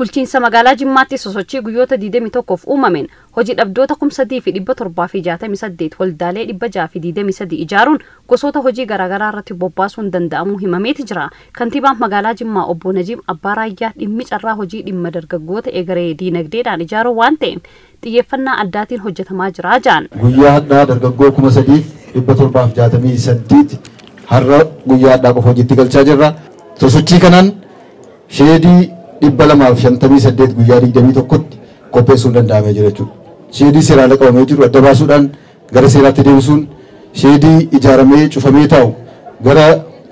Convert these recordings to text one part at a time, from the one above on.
Bulchiinsa magaalaa Jimmaatti sosochii guyyoota 21f uumameen hojii dhabdoota 3768 waldaalee 623 ijaaruun gosoota hojii garaagaraa irratti bobbaasuun danda'amuu himameeti jira. Kantiibaan magaalaa Jimmaa obbo Najiim Abbaa Raayyaa dhimmi carraa hojii dhimma dargaggoota egeree diinagdeedhaan ijaaruu waan ta'eef xiyyeeffannaa addaatiin hojjetamaa jira jedhan. Guyyaa hadhaa dargaggoo 3768 har'a guyyaa hadhaa qofa hojiitti galchaa jirra. Sosochii kanaan sheedii 258 guyyaa 21tti qopheessuun danda'amee jira jechuudha. Sheedii seeraan qabamee jiru adda baasuudhaan gara seeraatti deebisuun, sheedii ijaaramee cufamee taa'u gara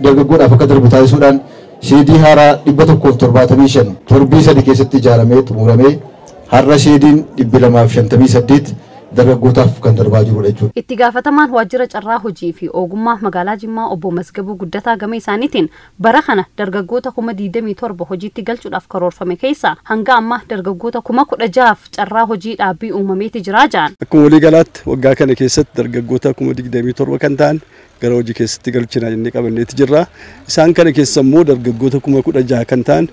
dargaggoodhaaf akka darbu taasisuudhaan, sheedii haaraa 175 torbii 3 keessatti ijaaramee xumuramee har'a sheediin 258 dargaggootaaf kan darbaa jirudha jechuudha. Itti gaafatamaan waajjira carraa hojii fi ogummaa magaalaa Jimmaa obbo Masgabuu Guddataa gama isaaniitiin bara kana dargaggoota 27,000 hojiitti galchuudhaaf karoorfame keessaa hanga ammaa dargaggoota 16,000 carraa hojii dhaabbii uumameeti jira jedhan. Akkuma waliigalaatti waggaa kana keessatti dargaggoota 27,000 kan ta'an gara hojii keessatti galchina jennee qabanneeti jirra. Isaan kana keessa immoo dargaggoota 16,000 kan ta'an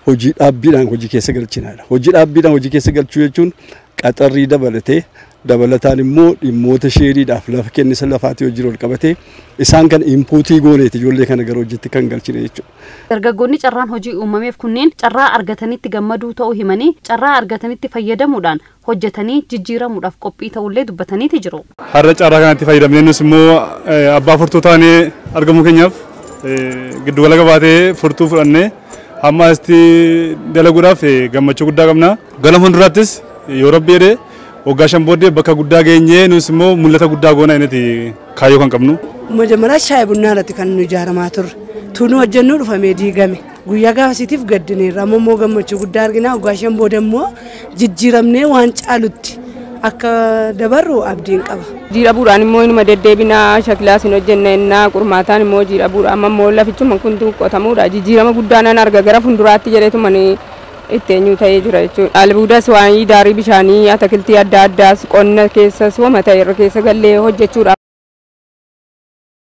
hojii dhaabbiidhaan hojii keessa galchinaadha. Hojii dhaabbiidhaan hojii keessa galchuu jechuun qaxarrii dabalatee, dabalataan immoo dhimmoota sheeriidhaaf lafa kennisa lafaatii hojii wal qabatee isaan kana inpuutii gooneeti ijoollee kana gara hojiitti kan galchine jechuudha. Dargaggoonni carraan hojii uumameef kunneen carraa argatanitti gammaduu ta'uu himanii, carraa argatanitti fayyadamuudhaan hojjetanii jijjiiramuudhaaf qophii ta'ullee dubbataniiti jiru. Har'a carraa kanatti fayyadamnee nus immoo abbaa furtuu taanee argamuu keenyaaf giddugala gabaatee furtuu fudhannee hamma asitti dalaguudhaaf gammachuu guddaa qabna. Gara fuulduraattis yoo rabbi jedhee waggaa 5 booddee bakka guddaa geenyee nus immoo mul'ata guddaa goona inni kaayyoo kan qabnu. መጀመሪያ ሻይ ቡና irratti kan nu ijaaramaa turre. Tunu hojjennu dhufamee diigame. Guyyaa gaafasiitiif gaddineerra. Amma immoo gammachuu guddaa argina. Waggaa 5 booda immoo jijjiiramnee waan caalutti akka dabarru abdiin qaba. Hojii dhabuudhaan immoo inuma deddeebinaa shakilaas hin hojjenne innaa qormaataan immoo hojii dhabuudha. Amma immoo lafichuma kun qotamuudha. Jijjiirama guddaa nan arga gara fuulduraatti jedheetuma itti eenyu ta'ee jira jechuudha. Albuudas waan daarii bishaanii atakiltii adda addaas qonna keessas wama ta'e irra keessa gallee hojjechuudha.